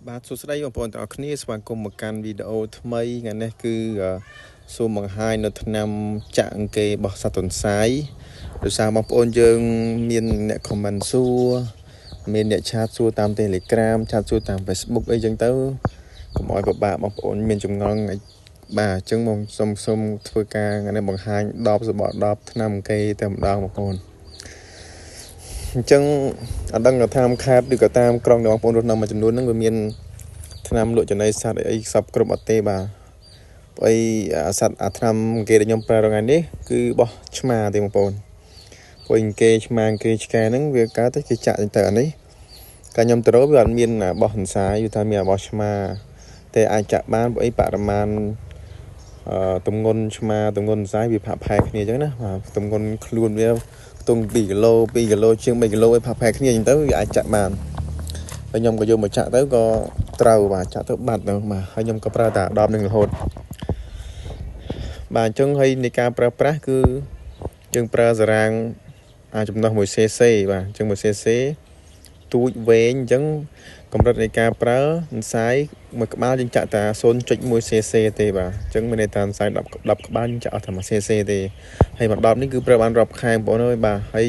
បាទសួស្តីបងប្អូនទាំងអស់គ្នាស្វាគមន៍មកកាន់វីដេអូថ្មីថ្ងៃនេះគឺសូមបង្ហាញនៅថ្នាំចាក់អង្គេរបស់សត្វទន្សាយដោយសារបងប្អូនយើងមានអ្នក comment សួរមានអ្នកឆាតសួរតាម Telegram ឆាតសួរតាម Facebook អីចឹងទៅកុំឲ្យពិបាកបងប្អូនមានចម្ងល់បាទអញ្ចឹងបងសូមធ្វើការថ្ងៃនេះបង្ហាញ10សបក10ថ្នាំអង្គេតែម្ដងបងប្អូនអញ្ចឹងអត់ដឹងថាតាមខេត្តឬក៏តាមក្រុងដែលបងប្អូនរស់នៅមួយចំនួនហ្នឹងវាមានថ្នាំលក់ចំណីសត្វអីសពគ្រប់អត់ទេបាទព្រោះអីសត្វអាថ្នាំគេដែលខ្ញុំប្រើរាល់ថ្ងៃនេះគឺបោះឆ្មាទេបងប្អូនព្រោះគេឆ្មាគេឆ្កែហ្នឹងវាកើតទៅគេចាក់ទៅអានេះកាលខ្ញុំទៅរកវាអត់មានបោះហិង្សាយថាមានបោះឆ្មាតែអាចចាក់បានព្រោះអីបរិមាណទម្ងន់ឆ្មាទម្ងន់ហិង្សាយវាផាក់ផែគ្នាអញ្ចឹងណាបាទទម្ងន់ខ្លួនវាខ្ទង់2គីឡូ2គីឡូជាង3គីឡូឲ្យផាក់ផែគ្នាអញ្ចឹងទៅវាអាចចាក់បានហើយខ្ញុំក៏យកមកចាក់ទៅក៏ត្រូវបាទចាក់ទៅបាត់ទៅបាទហើយខ្ញុំក៏ប្រើតែ10នឹងរហូតបាទអញ្ចឹងហើយនៃការប្រើប្រាស់គឺយើងប្រើសារ៉ាងអាចចំណុះ 1cc បាទអញ្ចឹង 1cc ទូចវែងអញ្ចឹងកម្រិតនៃការប្រើអន្សាយមួយក្បាលយើងចាក់តែ 0.1cc ទេបាទអញ្ចឹងមានន័យថាអន្សាយ10ក្បាលយើងចាក់អស់តែ 1cc ទេហើយមួយ10នេះគឺប្រើបានរាប់ខែបងប្អូនអើយបាទហើយ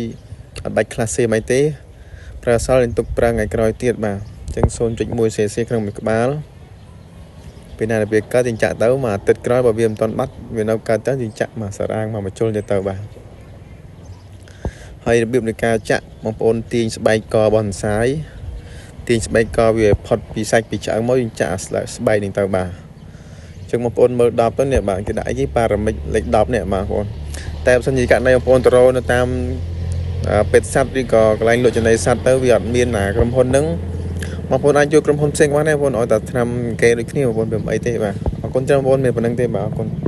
អត់បាច់ខ្លះសេមិនទេប្រើសល់យើងទុកប្រើថ្ងៃក្រោយទៀតបាទអញ្ចឹង 0.1cc ក្នុងមួយក្បាលពេលណាវាកើតយើងចាក់ទៅមួយអាទិត្យក្រោយបើវាមិនទាន់បាត់វានៅកើតទៅយើងចាក់មួយសារ៉ាងមកបញ្ជុលទៅបាទហើយរបៀបនៃការចាក់បងប្អូនទាញស្បែកករបស់អន្សាយទាញស្បែកកវាផុតពីសាច់ពីឆ្អឹងមកយើងចាក់ស្បែកនឹងទៅបាទអញ្ចឹងបងប្អូនមើល10ទៅនេះបាទគេដាក់អីគេប៉ារ៉ាមិចលេខ10នេះបាទបងប្អូនតែបើសិនជាករណីបងប្អូនទៅរកនៅតាមពេទ្យសត្វឬក៏កន្លែងលក់ចំណីសត្វទៅវាអត់មានអាក្រុមហ៊ុនហ្នឹងបងប្អូនអាចយកក្រុមហ៊ុនផ្សេងបានដែរបងប្អូនឲ្យតែថ្នាំគេដូចគ្នាបងប្អូនវាមិនអីទេបាទអរគុណច្រើនបងប្អូនមានប៉ុណ្្នឹងទេបាទអរគុណ។